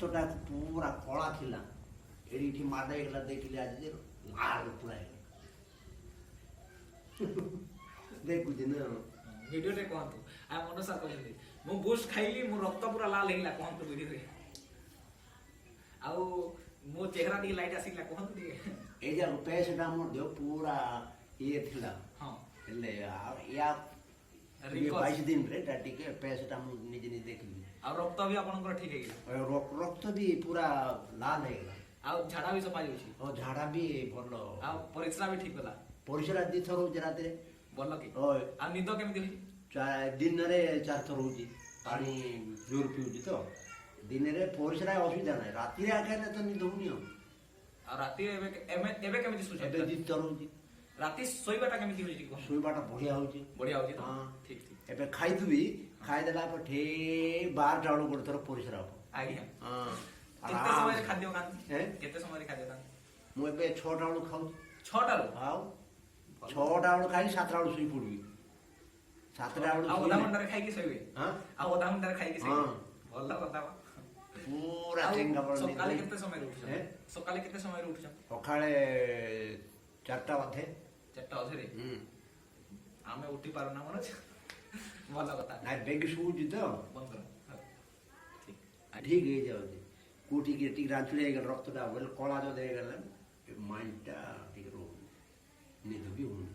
ରକ୍ତଟା ପୁରା କଳା ଥିଲା, ଏଇଠି ମାଡ଼ ହେଇଗଲା। ଦେଖିଲି ଆଜି ଯେ ଲାଲ ପୁରା ହେଇଗଲା। ଦେଖୁଛି ନା। ଭିଡିଓରେ କୁହନ୍ତୁ। ଆଉ ମନୋଜ ସାର୍ କହିଛନ୍ତି, ମୁଁ ବୁଷ୍ଟ ଖାଇଲି, ମୋ ରକ୍ତ ପୁରା ଲାଲ ହେଇଗଲା, କୁହନ୍ତୁ ଭିଡିଓରେ। ଆଉ ମୋ ଚେହେରା ଟିକେ ଲାଇଟ୍ ଆସିଗଲା, କୁହନ୍ତୁ ଟିକେ। ଏଇ ଯାକ ପେସଟା ମୋର ଦେହ ପୁରା ଇଏ ଥିଲା। ହେଲେ ଆଉ ୟା ରିକର୍ସ। 22 ଦିନରେ ଏଟା ଟିକେ ପେସଟା ମୁଁ ନିଜେ ନିଜେ ଦେଖିଲି। ଆଉ ରକ୍ତ ବି ଆପଣଙ୍କର ଠିକ ହେଇଗଲା? ରକ୍ତ ବି ପୁରା ଲାଲ ହେଇଗଲା। ଆଉ ଝାଡା ବି ସଫା ଯାଉଛି? ଆଉ ଝାଡା ବି ଭଲ। ଆଉ ପରିସ୍ରା ବି ଠିକ ଗଲା? ପରିସ୍ରା 2 ଥର ହଉଛି ରାତିରେ। ଭଲ କି? ହଏ। ଆଉ ନିଦ କେମିତି ହଉଛି? ଦିନରେ 4 ଥର ହଉଛି। ପାଣି ଜୋର ପିଉଛି ତ। ଦିନରେ ପରିସ୍ରା ଅସୁବିଧା ନାହିଁ, ରାତିରେ ଆଖାଇଲେ ତ ନିଦ ହଉନି ଆଉ। ଆଉ ରାତିରେ ଏବେ ଏବେ ଏବେ କେମିତି ଏବେ ଶୋଉଛନ୍ତି? 2 ଥର ହଉଛି। ରାତି ଶୋଇବାଟା କେମିତି ହଉଛି ଟିକେ କୁହନ୍ତୁ। ଶୋଇବାଟା ବଢିଆ ହଉଛି। ବଢିଆ ହଉଛି ତ? ହଁ। ଠିକ ଠିକ ଏବେ ଖାଇଥିବି, ଖାଇଦେଲା ପରେ ଠିକ 12ଟା ବେଳକୁ ଗୋଟେ ଥର ପରିସ୍ରା ହବ। ହଁ। କେତେ ସମୟରେ ଖାଦ୍ୟ ଖାଆନ୍ତି? ଏଁ? କେତେ ସମୟରେ ଖାଦ୍ୟ ଖାଆନ୍ତି? ମୁଁ ଏବେ 6ଟା ବେଳକୁ ଖାଉଛି। 6ଟାରୁ? ଆଉ 6ଟା ବେଳକୁ ଖାଇକି 7ଟା ବେଳକୁ ଶୋଇ ପଡିବି। 7ଟା ବେଳକୁ ଆଉ ଅଧା ଶୋଇଲେ ଘଣ୍ଟାରେ ଖାଇକି ଶୋଇବେ? ହଁ। ଆଉ ଅଧା ଘଣ୍ଟାରେ ଖାଇକି ଶୋଇବେ? ହଁ। ଭଲ କଥା ବା। ପୁରା ଆଉ ଚେଙ୍ଗା ବଳ। ସକାଳେ ନିଦ। କେତେ ସମୟରେ ଉଠୁଛନ୍ତି? ଏଁ? ସକାଳେ କେତେ ସମୟରେ ଉଠୁଛନ୍ତି? ସକାଳେ 4ଟା ଅଧେ। 4ଟା ଅଧେରେ? ହୁଁ। ଆମେ ଉଠି ପାରୁନା ମନୋଜ। ଭଲ କଥା। ନାଇଁ, ବେଗି ଶୋଉଛି ତ। ବନ୍ଦ କର। ହଁ। ଠିକ। ଠିକ ହେଇଯାଉଛି। କୋଉଠି ଟିକେ ରାଞ୍ଚୁଡ଼ି ହେଇଗଲା ରକ୍ତଟା ବୋଇଲେ, କଳା ଯଦି ହେଇଗଲା, ମାଇଣ୍ଡଟା ଟିକେ ରହୁନି, ନିଦ ବି ହଉନି।